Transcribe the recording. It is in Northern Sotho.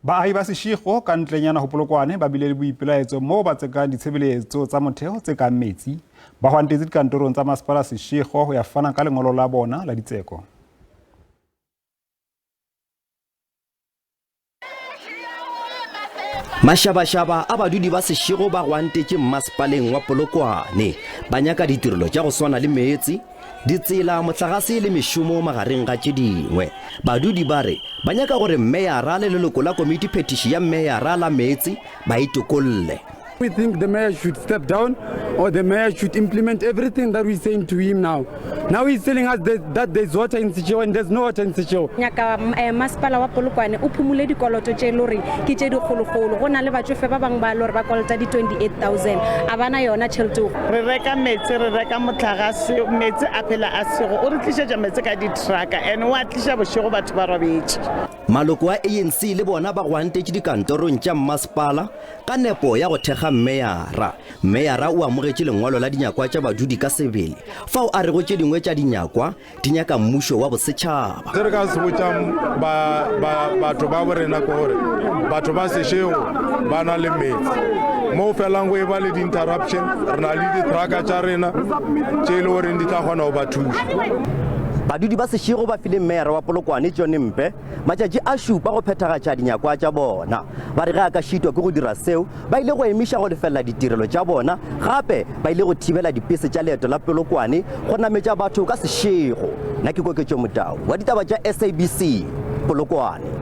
Baahi ba Seshego ka ntlenyana ho Polokwane ba bile le boipelaetso moo ba tsekang ditshebeletso tsa motheo tse kang metsi. Ba hwantetse dikantorong tsa masepala Seshego ho ya fana ka lengolo la bona la ditseko. Mašabašaba a badudi ba Seshego ba gwantetše mmasepaleng wa Polokwane. Ba nyaka ditirelo tša go swana le meetse, ditsela, mohlagase le mešomo magareng ga tše dingwe. Badudi ba re ba nyaka gore mmeyara le leloko la komitiphethiši ya mmeyara la meetse ba itokolle. We think the mayor should step down or the mayor should implement everything that we're saying to him now. Now he's telling us that, that there's water in Seshego and there's no water in Seshego. Nyaka eh, masepala wa Polokwane o phumule dikoloto tše e le gore ke tše dikgolokgolo. Go na le batšofe ba bangwe ba le gore ba kolota di 28,000 a ba na yona tšhelete. Re reka meetse, re reka mohlagase, meetse a phela a sego. O re tlišetša meetse ka di-trucka and o a tliša bošego batho ba robetše. Maloko a ANC le bona ba gwantetše dikantorong tša mmasepala ka nepo ya go thekga mmeyara. Meyara o amogetše lengwalo la dinyakwa tša badudi ka sebele, fao a rego tše dingwe tša dinyakwa di nyaka mmušo wa bosetšhaba. Se re ka se botšang ba, ba, batho ba borena ke gore batho ba Seshego ba na le meetse. Mo felang go e ba le di-interruption, re na le di-trucka tša rena tše e le goreng di tla kgona go ba thuša. Badudi ba Seshego ba file Meyara wa Polokwane, John Mpe, matšatši a šupa go phethagatša dinyakwa tša bona. Ba re ge a ka šitwa ke go dira seo, Ba ile go emiša go lefelela ditirelo tša bona, gape ba ile go thibela dipese tša leeto la Polokwane go nametša batho ka sešego. Nna ke Koketšo Motau wa ditaba tša SABC, Polokwane.